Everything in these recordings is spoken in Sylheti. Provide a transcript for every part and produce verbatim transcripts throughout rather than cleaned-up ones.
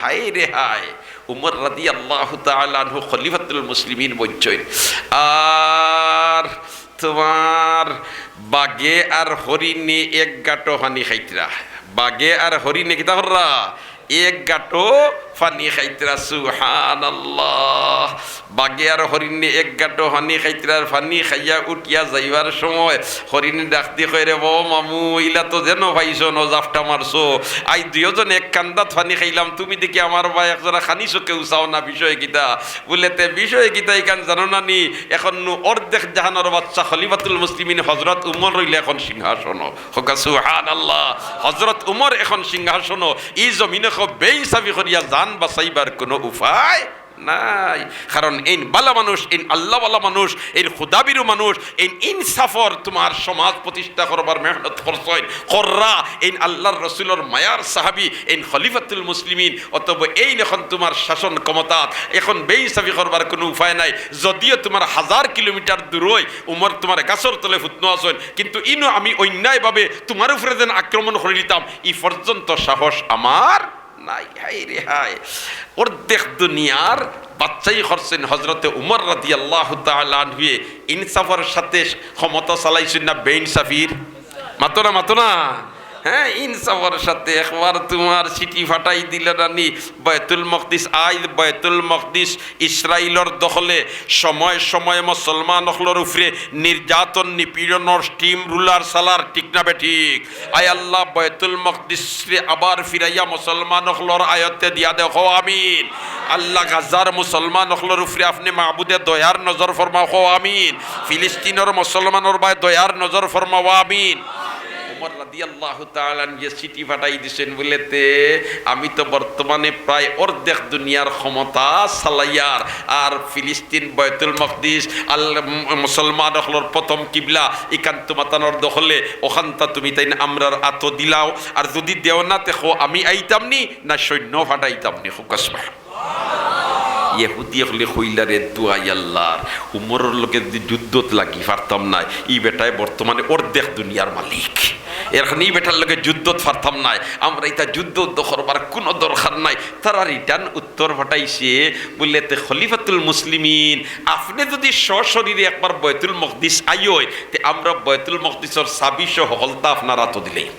হায় রে হায়, উমর রাদিয়াল্লাহু তাআলা আনহু খলিফাতুল মুসলিমিন বনছইন। আর তুমার বাঘে আর হরিণে এক গাটো পানি খাইতরা। বাঘে আর হরিণে কিতা কররা? এক গাটো পানি খাইতরা। সুবহানাল্লাহ। বাঘে আর হরিণে এক গাটো পানি খাইতরা, আর পানি খাইয়া উঠিয়া যাইবার সময় হরিণে ডাক দি কয়, "রে ও মামু, ইলা তো যেন পাইছো ন, জাপটা মারছো। আইজ দুইওজন এক কান্দাত পানি খাইলাম, তুমি দেখি আমার বায় একজরা খানি চোখেও চাও না, বিষয় কিতা?" বুলে, "তে বিষয় কিতা ইখান জানো না নি? এখন নু অর্ধেক জাহানর বাদশা খলিফাতুল মুসলিমিন হজরত উমর রইলা এখন সিংহাসনো।" কউক্কা সুবহানাল্লাহ। হজরত উমর এখন সিংহাসনো। ই জমিনে কও বেইনসাফি করিয়া জান বাঁচাইবার কুনু উপায় নাই। কারণ এইন বালা মানুষ, এইন আল্লাহওয়ালা মানুষ, এইন খুদাবিরু মানুষ, এইন ইনসাফর তুমার সমাজ প্রতিষ্ঠা করবার মেহনত করছইন, কররা, এইন আল্লাহর রসুলর মায়ার সাহাবী, এইন খলিফাতুল মুসলিমিন। অতএব এইন এখন তুমার শাসন ক্ষমতাত, এখন বেইনসাফি করবার কুনু উপায় নাই। যদিও তুমার হাজার কিলোমিটার দূরই উমর তুমার গাছর তলে ফুতনো আছইন, কিন্তু ইনো আমি অন্যায়ভাবে তুমার উপরে যেন আক্রমণ করিলিতাম, ই পর্যন্ত সাহস আমার নাই। হায় রে হায়, অর্ধেক দুনিয়ার বাদশাই করছইন হজরতে উমর রাদিয়াল্লাহু তাআলা আনহুয়ে। ইনসাফর সাথে ক্ষমতা চালাইছইন না বেইনসাফির? মাতো না, মাতো না। হ্যাঁ, ইনসাফর সাথে একবার তুমার চিঠি ফাটাই দিলা না নি, বায়তুল মকদিস, আইজ বায়তুল মকদিস ইসরাইলর দখলে, সময় সময় মুসলমান অকলর উপরে নির্যাতন নিপীড়নর স্টিম রুলার চালার, ঠিক না বেঠিক? আয় আল্লাহ, বায়তুল মকদিসরে আবার ফিরাইয়া মুসলমান অকলর আয়ত্তে দিয়া দেও, কও আমিন। আল্লাহ, গাজার মুসলমান অকলর উপরে আপনে মাবুদে দয়ার নজর ফরমাও, কও আমিন। ফিলিস্তিনর মুসলমানর বায় দয়ার নজর ফরমাও, আমিন। উমর রাদিয়াল্লাহু তাআলা আনহু চিঠি ফাটাই দিছইন বুলে, তে আমি তো বর্তমানে প্রায় অর্ধেক দুনিয়ার ক্ষমতা চালাইয়ার, আর ফিলিস্তিন, বায়তুল মকদিস, আল-, মুসলমান অকলর প্রথম কিবলা, ইখান তুমাতানর দখলে, অখানতা তুমি তাইন আমরার আতো দিলাও, আর যুদি দেও না তে কও আমি আইতাম নি, না সৈন্য ফাটাইতাম নি। কউক্কা সুবহান। ইহুদি অকলে কইলা, "রে দুয়াই আল্লাহর, উমরর লগে যুদি যুদ্ধত লাগি পারতাম নায়, ই বেটায় বর্তমানে অর্ধেক দুনিয়ার মালিক। এর কারণে ই বেটার লগে যুদ্ধত পারতাম নায়, আমরা ইতা যুদ্ধ উদ্ধ করবার কুনু দরকার নাই।" তারা return উত্তর ফাটাইছে বুলে, "তে খলিফাতুল মুসলিমিন, আপনে যুদি সশরীরে একবার বায়তুল মকদিস আইয়ইন, তে আমরা বায়তুল মকদিসর চাবি সহ হকলতা আপনার আতো দিলাইমু।"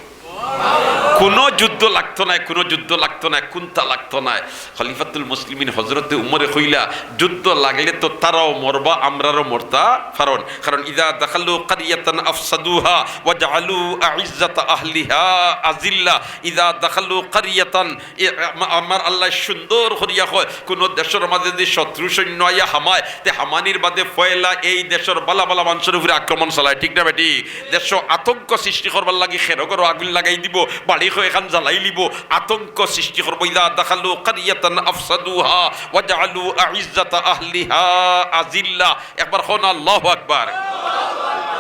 কুনু যুদ্ধ লাগতো নায়, কুনু যুদ্ধ লাগতো নায়, কুন্তা লাগতো নায়। খলিফাতুল মুসলিমিন হজরতে উমরে কইলা, "যুদ্ধ লাগলে তো তারাও মরবা, আমরারও মরতা পারইন।" কারণ, "ইযা দাখালু ক্বারিয়াতান আফসাদুহা ওয়া জাআলু আইজ্জাতা আহলিহা আজিল্লা।" ইযা দাখালু ক্বারিয়াতান, এ, আমা-, আমার আল্লায় সুন্দর করিয়া কয়, কুনু দেশর মাঝে যুদি শত্রু সৈন্য আইয়া হামায়, তে হামানির বাদে পয়লা এই দেশর বালা বালা মানষর উপরে আক্রমণ চালায়, ঠিক না বেঠিক? দেশো আতঙ্ক সৃষ্টি করবার লাগি খেরো ঘরো আগুন লাগাই দিবো, বাড়ি কয়খান জ্বালাই লিবো, আতঙ্ক সৃষ্টি করবো। "ইযা দাখালু ক্বারিয়াতান আফসাদুহা ওয়া জাআলু আইজ্জাতা আহলিহা আজিল্লা।" একবার কও না, "আল্লাহু আকবার।"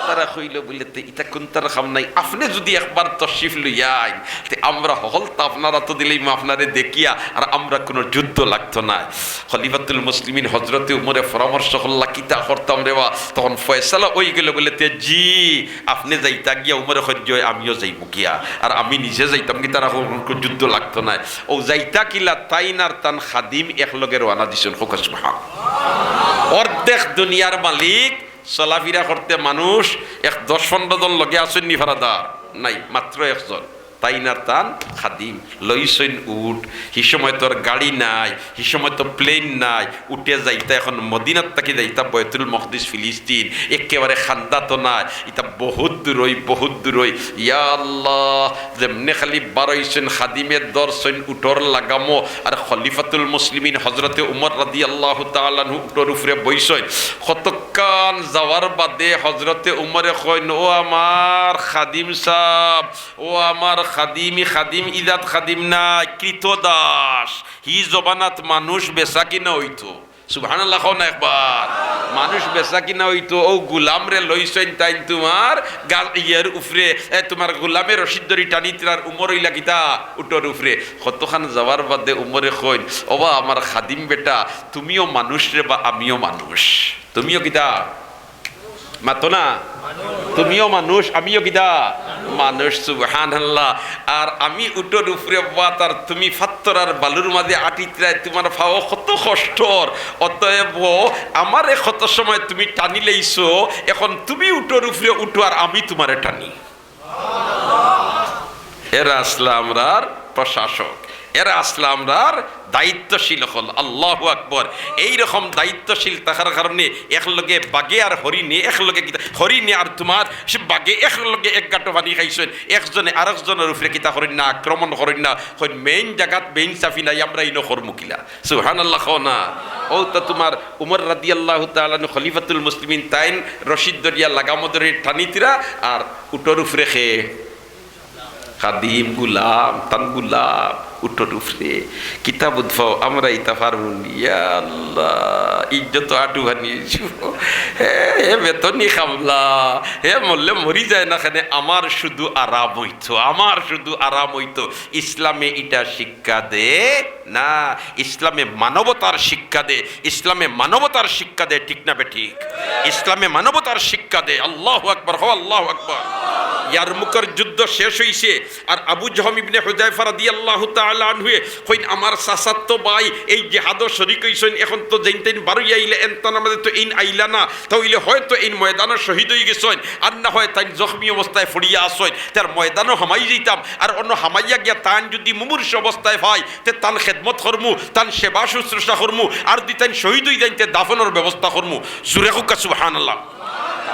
তারা কইলো বুলে, "তে ইতা কুন্তার কাম নাই, আপনে যুদি একবার তশরিফ লইয়া আইন, তে আমরা হকলতা আপনার আতো দিলাইমু আপনারে দেখিয়া, আর আমরা কুনু যুদ্ধ লাগতো নায়।" খলিফাতুল মুসলিমিন হজরতে উমরে পরামর্শ করলা, "কিতা করতাম রে বা?" তখন ফয়সালা অইগেলো বুলে, "তে জি, আপনে যাইতা গিয়া।" উমরে কইন, "জি অয়, আমিও যাইমু গিয়া, আর আমি নিজে যাইতাম গি, তারা কুনু যুদ্ধ লাগতো নায়।" অউ যাইতা কিলা, তাইন আর তান খাদিম একলগে রওয়ানা দিছইন। কউক্কা সুবহান। অর্ধেক দুনিয়ার মালিক, চলাফিরা করতে মানুষ এক দশ পনরো জন লগে আছইন নি ফারাদার? নাই, মাত্র একজন। তাইন আর তান খাদিম লইছইন উট। হি সময় তো আর গাড়ি নাই, হি সময় তো plane নাই। উটে যাইতা, এখন মদিনাত থাকি যাইতা বায়তুল মকদিস ফিলিস্তিন, একেবারে কান্দাত নায়, ইতা বহুত দূরই, বহুত দূরই। ইয়া আল্লাহ, যেমনে খালি বারইছইন, খাদিমে ধরছইন উটর লাগামো, আর খলিফাতুল মুসলিমিন হজরতে উমর রাদিয়াল্লাহু তাআলা আনহু উটর উপরে বইছইন। কতক্ষণ যাওয়ার বাদে হজরতে উমরে কইন, "ও আমার খাদিম সাব, ও আমার খাদিম, ই খাদিম ইজাত খাদিম না, কৃতদাস।" হি জমানাত মানুষ বেচা কিনা অইতো। সুবহানাল্লাহ কও না একবার। মানুষ বেচা কিনা অইতো, অউ গুলামরে লইছইন তাইন তুমার গা-, ইয়ের উপরে, এ, তুমার গুলামে রশিদ ধরি টানিত্রার, উমর অইলা কিতা উটর উপরে। কতখান যাওয়ার বাদে উমরে কইন, "ওবা আমার খাদিম বেটা, তুমিও মানুষ রে বা, আমিও মানুষ।" তুমিও কিতা? মাতো না? তুমিও মানুষ, আমিও কিতা? মানুষ। সুবহানাল্লাহ। আর আমি উটর উপরে বওয়াত, আর তুমি ফাত্তর আর বালুর মাঝে আটিতরায়, তুমার পাও কত কষ্টর। অতএব আমারে কত সময় তুমি টানিলাইছো, এখন তুমি উটর উপরে উঠো আর আমি তুমারে টানি। এরা আছলা আমরার প্রশাসক, এরা আছলা আমরার দায়িত্বশীল অকল। আল্লাহু আকবার। এইরকম দায়িত্বশীল থাকার কারণে একলগে বাঘে আর হরিণে, একলগে কিতা, হরিণে আর তুমার সে বাঘে একলগে এক গাটো পানি খাইছইন, একজনে আরেকজনর উপরে কিতা করইন না, আক্রমণ করইন না, কইন মেইন জাগাত বেইনসাফি নাই, আমরা ইনো করমু কিলা। সুবহানাল্লাহ কও না। অউ তো তুমার উমর রাদিয়াল্লাহু তাআলা আনহু খলিফাতুল মুসলিমিন, তাইন রশিদ ধরিয়া লাগামো ধরি টানিতরা, আর উটর উপরে কে? খাদিম, গুলাম, তান গুলাম, উটর উপরে। কিতা বুঝ পাও, আমরা ইতা পারমু নি। ইয়া আল্লাহ, ইজ্জত আটু ভানি। হে, হে বেতনি কামলা, হে মরলে মরি যায় না কেনে, আমার শুধু আরাম অইতো, আমার শুধু আরাম অইতো। ইসলামে ইটা শিক্ষা দে না, ইসলামে মানবতার শিক্ষা দে, ইসলামে মানবতার শিক্ষা দে, ঠিক না বেঠিক? ইসলামে মানবতার শিক্ষা দে। আল্লাহু আকবার, হো আল্লাহু আকবার। ইয়ারমুকর যুদ্ধ শেষ অইছে, আর আবু জহম ইবনে হুযায়ফা রাদিয়াল্লাহু তাআলা আনহুয়ে কইন, আমার চাচাতো ভাই এই জেহাদো শরিক অইছইন, এখন তো যেইন তেইন বারইয়া আইলা, এনতার মাঝে তো এইন আইলা না, তা অইলে হয়তো এইন ময়দানো শহিদ অইগেছইন, আর না হয় তাইন জখমি অবস্থায় পড়িয়া আছইন, তার ময়দানো হামাই যাইতাম, আর অনো হামাইয়া গিয়া তান যুদি মুমূর্ষু অবস্থায় পাই, তে তান খেদমত করমু, তান সেবা শুশ্রূষা করমু, আর যুদি তাইন শহিদ অইযাইন তে দাফনর ব্যবস্থা করমু। জুরে কউক্কা সুবহানাল্লাহ।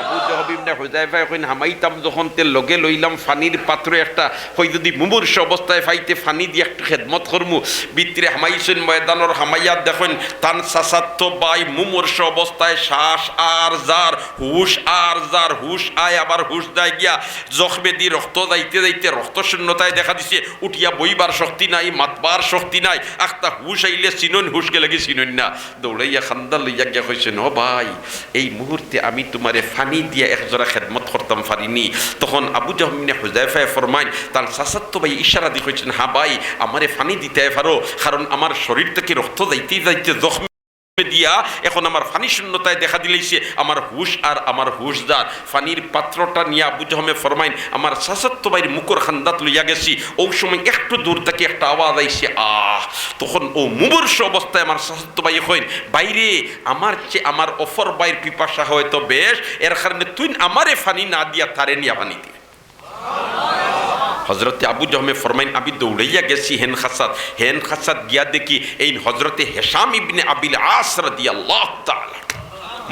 আবু জহম ইবনে হুযায়ফায় কইন, হামাইতাম যখন তে লগে লইলাম পানির পাত্র একটা, কই যুদি মুমূর্ষু অবস্থায় পাই তে পানি দি একটু খেদমত করমু। ভিতরে হামাইছইন ময়দানর, হামাইয়া দেখইন তান চাচাতো ভাই মুমূর্ষু অবস্থায় শ্বাস আর যার, হুশ আর যার, হুশ আয় আবার হুশ যায় গিয়া, জখমেদি রক্ত যাইতে যাইতে রক্ত শূন্যতায় দেখা দিছে, উঠিয়া বইবার শক্তি নাই, মাতবার শক্তি নাই, আখতা হুশ আইলে চিনইন, হুশ গেলেগি চিনইন না। দৌড়াইয়া কান্দাত লইয়া গিয়া কইছইন, ও ভাই, এই মুহূর্তে আমি তুমারে পানি দিয়া এক জোড়া খেদমত করতাম পারিনি। তখন আবু জহম ইবনে হুযায়ফায় ফরমাইন, তান চাচাতো ভাই ইশারা দি কইছইন, হ্যাঁ ভাই, আমারে পানি দিতায় পারো, কারণ আমার শরীর থাকি রক্ত যাইতে যাইতে জখম দিয়া এখন আমার পানি শূন্যতায় দেখা দিলাইছে, আমার হুশ আর আমার হুশ যার। পানির পাত্রটা নিয়া আবু জহমে ফরমাইন, আমার চাচাতো ভাইর মুখর কান্দাত লইয়া গেছি, অউ সময় একটু দূর থাকি একটা আওয়াজ আইছে, আহ। তখন অউ মুমূর্ষু অবস্থায় আমার চাচাতো ভাইয়ে কইন, ভাইরে, আমার চেয়ে আমার অপর ভাইর পিপাসা হয়তো বেশ, এর কারণে তুইন আমারে পানি না দিয়া তারে নিয়া পানি দে। হজরতে আবু জহমে ফরমাইন, আমি দৌড়াইয়া গেছি হেন কাছাত, হেন কাছাত গিয়া দেখি এইন হজরতে হিশাম ইবনে আবিল আস রাদিয়াল্লাহু তাআলা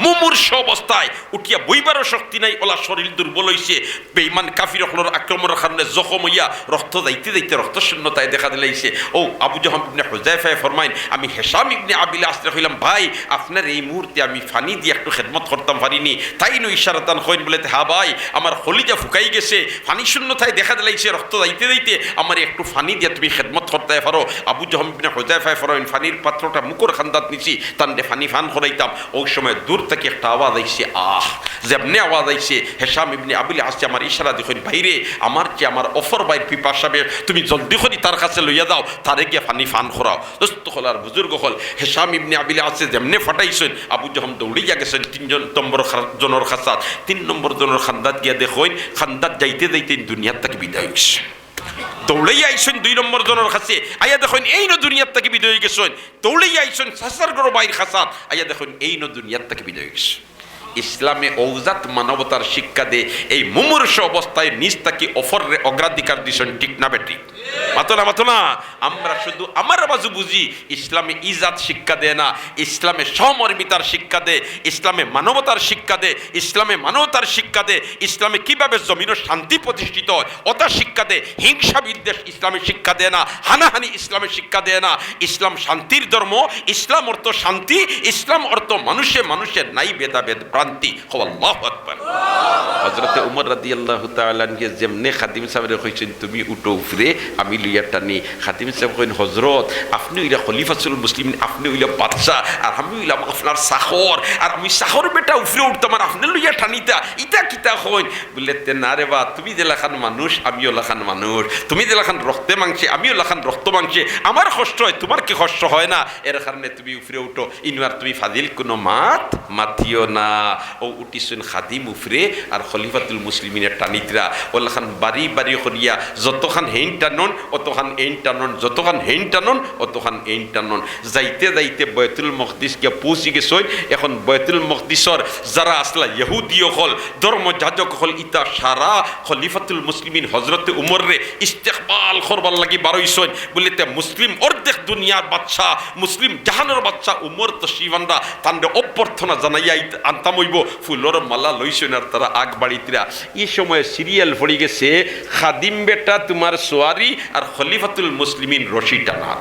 মুমূর্ষু অবস্থায়, উঠিয়া বইবারও শক্তি নাই, অলা শরীর দুর্বল অইছে, বেইমান কাফির অকলর আক্রমণর কারণে জখম অইয়া রক্ত যাইতে যাইতে রক্ত শূন্যতায় দেখা দিলাইছে। অউ আবু জহম ইবনে হুযায়ফায় ফরমাইন, আমি হিশাম ইবনে আবিল আসরে কইলাম, ভাই, আপনার এই মুহূর্তে আমি পানি দিয়া একটু খেদমত করতাম পারিনি। তাইনও ইশারাতান কইন বুলে, হ্যাঁ ভাই, আমার কলিজা ফুকাই গেছে, পানি শূন্যতায় দেখা দিলাইছে, রক্ত যাইতে যাইতে, আমারে একটু পানি দিয়া তুমি খেদমত করতায় পারো। আবু জহম ইবনে হুযায়ফায় ফরমাইন, পানির পাত্রটা মুখর কান্দাত নিছি, তানরে পানি পান করাইতাম। অউ সময় দূর থাকি একটা আওয়াজ আইছে, আহ। যেমনে আওয়াজ আইছে, হিশাম ইবনে আবিল আসে আমার ইশারা দি কইন, ভাইরে, আমার চেয়ে আমার অপর ভাইর পিপাসা বেশ, তুমি জলদি করি তার কাছে লইয়া যাও, তারে গিয়া পানি পান করাও। দোস্ত অকল আর বুজুর্গ অকল, হিশাম ইবনে আবিল আসে যেমনে ফাটাইছইন, আবু জহম দৌড়াইয়া গেছইন তিন জন নম্বর খা-, জনর কাছাত। তিন নম্বর জনর কান্দাত গিয়া দেখইন, কান্দাত যাইতে যাইতে দুনিয়ার থাকি বিদায় অইছে। দৌড়াইয়া আইছইন দুই নম্বর জনর কাছে, আইয়া দেখইন এইনও দুনিয়ার থাকি বিদায় অইগেছইন। দৌড়াইয়া আইছইন চাচার ঘরর ভাইর কাছাত, আইয়া দেখইন এইনও দুনিয়ার থাকি বিদায় অইগেছে। ইসলামে অউজাত মানবতার শিক্ষা দে, এই মুমূর্ষু অবস্থায় নিজ থাকি অপররে অগ্রাধিকার দিছইন, ঠিক না বেঠিক? মাতো না, মাতো না। আমরা শুধু আমার বাজু বুঝি, ইসলামে ইজাত শিক্ষা দে না, ইসলামে সহমর্মিতার শিক্ষা দে, ইসলামে মানবতার শিক্ষা দে, ইসলামে মানবতার শিক্ষা দে, ইসলামে কিভাবে জমিনো শান্তি প্রতিষ্ঠিত অয়, অতা শিক্ষা দে। হিংসা বিদ্বেষ ইসলামে শিক্ষা দে না, হানাহানি ইসলামে শিক্ষা দে না। ইসলাম শান্তির ধর্ম, ইসলাম অর্থ শান্তি, ইসলাম অর্থ মানুষে মানুষে নাই ভেদাভেদ ভ্রান্তি। কও আল্লাহু আকবার। হজরতে উমর রাদিয়াল্লাহু তাআলা আনহু যেমনে খাদিম সাবরে কইছইন, তুমি উঠো উপরে, আমি লইয়া টানি। খাদিম সাব কইন, "হজরত, আপনে অইলা খলিফাতুল মুসলিমিন, আপনে অইলা বাদশা, আর আমি অইলাম আপনার চাকর, আর আমি চাকর বেটা উপরে উঠতাম, আর আপনে লইয়া টানিতা, ইতা কিতা কইন?" বুলে, "তে না রে বা, তুমি যেলাখান মানুষ, আমি অলাখান মানুষ, তুমি যেলাখান রক্তে মাংসে, আমি অলাখান রক্ত মাংসে, আমার কষ্ট অয়, তুমার কিতা কষ্ট অয় না? এর কারণে তুমি উপরে উঠো, ইনো আর তুমি ফাজিল কুনু মাত মাতিও না।" অউ উঠিছইন খাদিম উপরে, আর খলিফাতুল মুসলিমিনে টানিতরা। অলাখান বারি বারি করিয়া যতখান হেইন টানন, অতখান এইন টানন, যতখান হেইন টানন, অতখান এইন টানন। যাইতে যাইতে বায়তুল মকদিস গিয়া পৌঁছি গেছইন। এখন বায়তুল মকদিসর যারা আছলা ইহুদি অকল, ধর্ম যাজক অকল, ইতা সারা খলিফাতুল মুসলিমিন হজরতে উমররে ইস্তেকবাল করবার লাগি বারইছইন। বুলে, "তে মুসলিম অর্ধেক দুনিয়ার বাদশা, মুসলিম জাহানর বাদশা উমর তশরিফ আনরা, তানরে অভ্যর্থনা জানাইয়া আইত-, আনতাম অইবো।" ফুলর মালা লইছইন আর তারা আগ বাড়িতরা। ই সময় সিরিয়াল পড়ি গেছে, "খাদিম বেটা তুমার সোয়ারি আর খলিফাতুল মুসলিমিন রশি টানা।"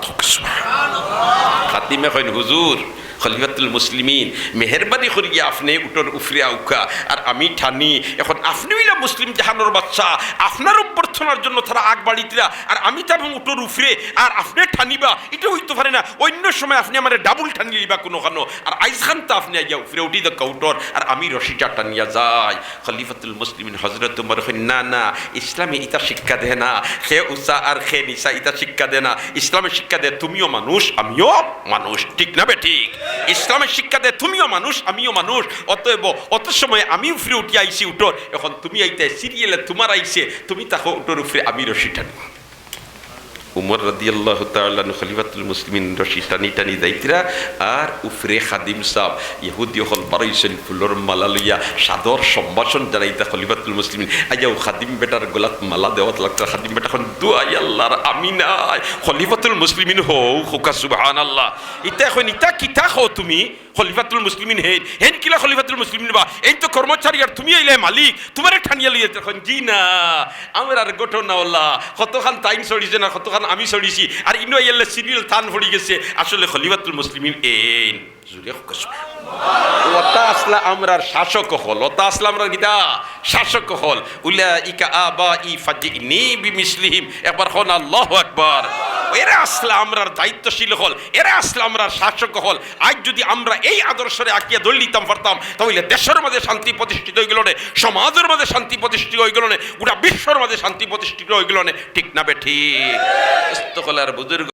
খাদিমে কইন, "হুজুর, খলিফাতুল মুসলিমিন, মেহেরবানি করিয়া আপনে উটর উপরে আউক্কা, আর আমি টানি। এখন আপনে অইলা মুসলিম জাহানর বাদশা, আপনার অভ্যর্থনার জন্য তারা আগ বাড়িতরা, আর আমি তার উটর উপরে, আর আপনে টানিবা, ইটা অইতো পারে না। অইন্য সময় আপনে আমারে ডাবল টানি লিবা কুনুখানো, আর আইজখান তো আপনে আইয়া উপরে উঠি দেউক্কা উটর, আর আমি রশিটা টানিয়া যাই।" খলিফাতুল মুসলিমিন হজরত উমর কইন, "না, না, ইসলামে ইতা শিক্ষা দেয় না, কে উচা আর কে নিচা, ইতা শিক্ষা দেয় না। ইসলামে শিক্ষা দেয় তুমিও মানুষ, আমিও মানুষ, ঠিক না বেঠিক? ইসলামে শিক্ষা দেয় তুমিও মানুষ, আমিও মানুষ। অতএব অত সময় আমি উপরে উঠি আইছি উটর, এখন তুমি আইতে সিরিয়ালে তুমার আইছে, তুমি থাকো উটর উপরে, আমি রশি টানি।" উমর রাদিয়াল্লাহু তাআলা আনহু খলিফাতুল মুসলিমিন রশি টানি টানি যাইতরা, আর উপরে খাদিম সাব, ইহুদি অকল বারইছইন ফুলর মালা লইয়া, সাদর সম্ভাষণ জানাইতা খলিফাতুল মুসলিমিন। আইয়াউ খাদিম বেটার গলাত মালা দেওয়াত লাগতরা। খাদিম বেটা কইন, "দুয়াই আল্লাহর, আমি নায়, খলিফাতুল মুসলিমিন হউ, কউক্কা সুবহানাল্লাহ।" ইতা কইন, "ইতা কিতা কও তুমি? খলিফাতুল মুসলিমিন হেইন, হেইন কিলা খলিফাতুল মুসলিমিন বা? এইন তো কর্মচারী আর তুমি অইলায় মালিক, তুমারে টানিয়া লইয়া।" তখন, "জি না, আমরার ঘটনা অলা, কতখান তাইন চড়িছইন আর কতখান আমি চড়িছি, আর ইনো আইয়ারলে সিরিয়াল তান পড়ি গেছে, আসলে খলিফাতুল মুসলিমিন এইন।" জুরে কউক্কা সুবহানাল্লাহ। অতা আছলা আমরার শাসক অকল, অতা আছলা আমরার কিতা? শাসক অকল। "উলাইকা আবাই ফাজিনি বিমিসলিহিম।" একবার কউক্কা আল্লাহু আকবার। এরা আছলা আমরার দায়িত্বশীল অকল, এরা আছলা আমরার শাসক অকল। আইজ যুদি আমরা এই আদর্শরে আঁকিয়া ধরিলিতাম পারতাম, তা অইলে দেশর মাঝে শান্তি প্রতিষ্ঠিত অইগেলো নে, সমাজর মাঝে শান্তি প্রতিষ্ঠিত অইগেলো নে, গোটা বিশ্বর মাঝে শান্তি প্রতিষ্ঠিত অইগেলো নে, ঠিক না বেঠিক? অস্ত কলার বুজুর্গ